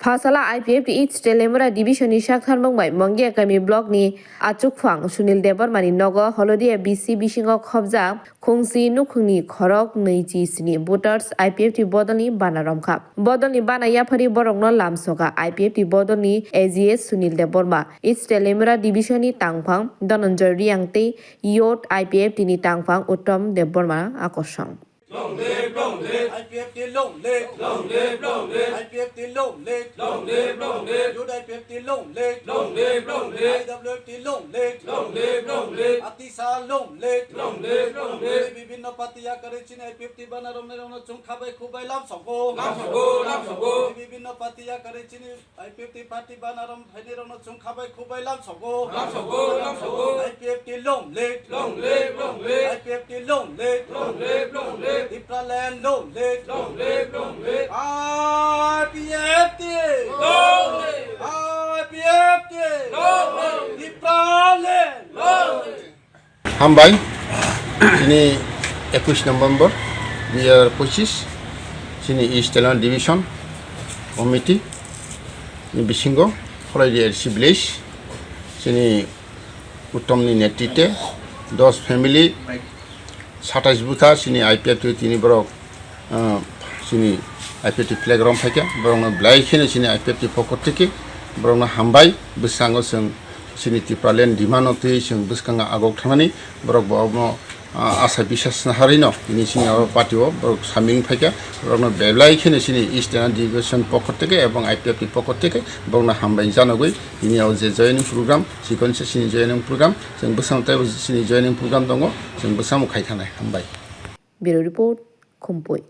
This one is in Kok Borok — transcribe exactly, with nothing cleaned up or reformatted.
Hasala I P F T East Telemura Division ni saktharmung bai Mongia Kami Block ni achukphang Sunil Debbarma ni nogo Holodia B C bisingo khobjak khungsi nukhungni khorok nwichi sini voters I P F T bodolni bana romkha. Bodolni bana yaphari borokno lamsoka I P F T bodolni A G S Sunil Debbarma, East Telemura Division ni tangphang Dhananjoy Reang tei Youth I P F T ni tangphang Uttom Debbarma akosong. Long live, long live. I P F T long live. Long live, long live. I P F T long live. Long live, long live. Youth I P F T long live. Long live, long live. I W F T long live. Long live, long live. Atisa long live. Long live, long live. Bibhinno party yakarwi chini I P F T bana romnairokno chwng khabai khubai lamsogo. Lamsogo, lamsogo. Bibhinno party yakarwi chini I P F T party bana rom phainairokno chwng khabai khubai lamsogo. Lamsogo, lamsogo. I P F T long live. Long live, long live. I P F T long live. Long live, long live. Tipraland long live. Long live, long live. I P F T. Long live. I P F T. Long live. Tipraland. Long live. Hambai, chini ekush November dui hajar pochis, chini East Telemura Division Committee ni bisingo Kholaidi L C Village, chini Uttom ni netritwe dos family, satais bwkha chini I P F T tini borok ah, chini I P F T flag rom phaikha, borokno belai kheno chini I P F T pokot theke borokno hambai. Bwskango chwng chini Tipraland demand-o twi chwng bwskango agok thangnani, borok bo omo, ah, asa bisas naharwino tini chini oro party-o borok saming phaikha. Borokno belai kheno chini East Telemura Division pokot theke ebong I P F T pokot theke borokno hambai janagwi tini o je joining program, chikon se chini joining program, chwng bwskango teibo chini joining program tongo, chwng bwskango khai thangnai. Hambai. Bureau Report, Khumpui.